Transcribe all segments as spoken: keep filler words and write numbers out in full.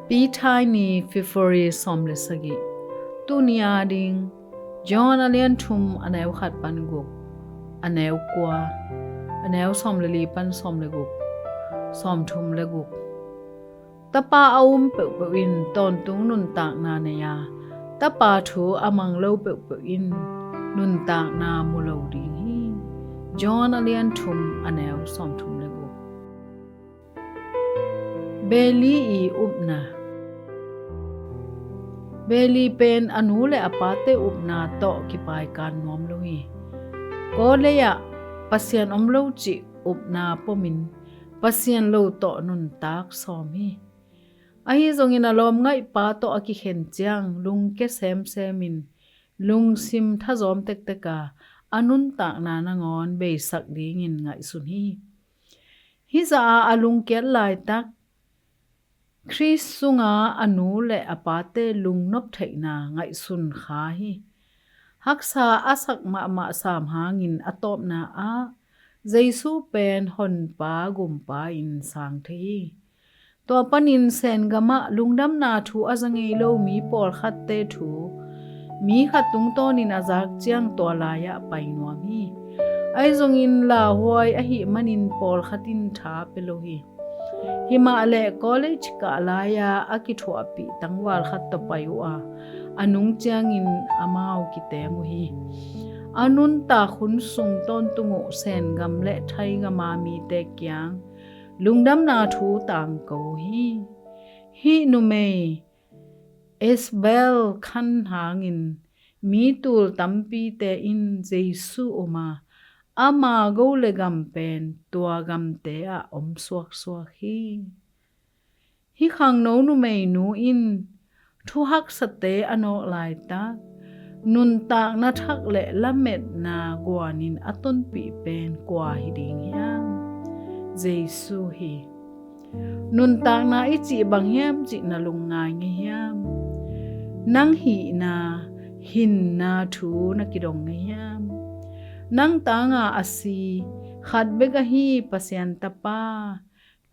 Peter ni, February sawm le sagih. Tuni a ding, John a lian thum, a neu khat pan guk, a neu kua, a neu sawm le li pan sawm le guk, sawm thum le guk. Tapa a um peuhpeuh in tawntung nuntakna nei a, Tapa thu a mang lo peuhpeuh in nuntakna mu lo ding hi. John a lian thum, a neu sawm thum le guk. Beli i upna. Beli pen a nu le a pate upna tawh kipaikan nuam lo hi. Kawlei ah Pasian om lo cih upna pomin Pasian lo tawh nuntak sawm hi. Ahi zongin a lawmngaihpa tawh a kikhen ciang lungkia semsemin lungsim thazawm tektek a, a nuntakna nangawn beisak dingin ngaihsun hi. Hih zah a a lungkiat laitak Khrist sunga a nu le a pate lungnop theihna ngaihsun kha hi. Haksa a sak mahmah sam hangin a tawpna ah Jesu pen Honpa Gumpa in sang thei hi. Tua panin Sengamah lungdamna thu a za ngei lo mi pawlkhatte thu mi khat tungtawnin a zak ciang tua lai-ah pai nuam hi. Ahi zongin lauhuai ahih manin pawlkhat in tha pia lo hi. Himah leh college kah lai-a a kithuahpih tangval khat tawh pai uh a, a nung ciangin amau kiteng uh hi. A nuntak hun sung tawntung uh Sengam le Thaigam a mite kiang lungdamna thu tangko uh hi. Hih numei Isabel khan hangin mi tul tampite in Jesu um a, ama go le gam pen tua gamte ah om suaksuak hi. Hih khangno numeinu in thu haksate a nawk laitak nuntakna thak le lametna guanin a tonpih pen kua hi ding hiam? Jesu hi. Nuntakna i cih bang hiam cih na lungngai ngei hiam? Nang hihna, hinna thu na kidong ngei hiam? Nang tanga a si khat bek ahi Pasian Tapa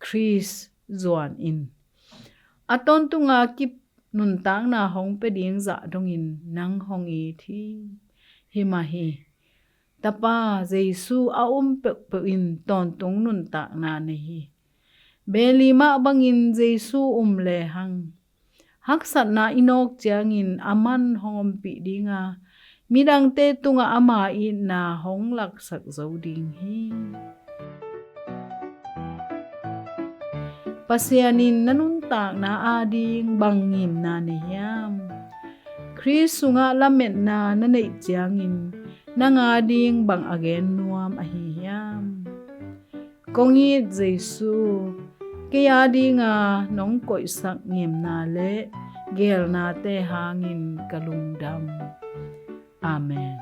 Khrist zuan in. A tawntunga kip nuntakna hong pia ding zah dongin nang hong it hi. Himah hi. Tapa Jesu a um peuhpeuh in tawntung nuntakna nei hi. Beli mah bangin Jesu um lehang haksatna i nawk ciangin aman hong ompih ding a, midangte tungah ama itna hong laksak zo ding hi. Pasian in na nuntakna ading bang ngimna nei hiam? Khrist sungah lametna na neih ciangin nang ading bang a gen nuam ahi hiam? Kong it Jesu, kei adinga nong koihsak ngimna le geelnate hangin ka lungdam. Amen.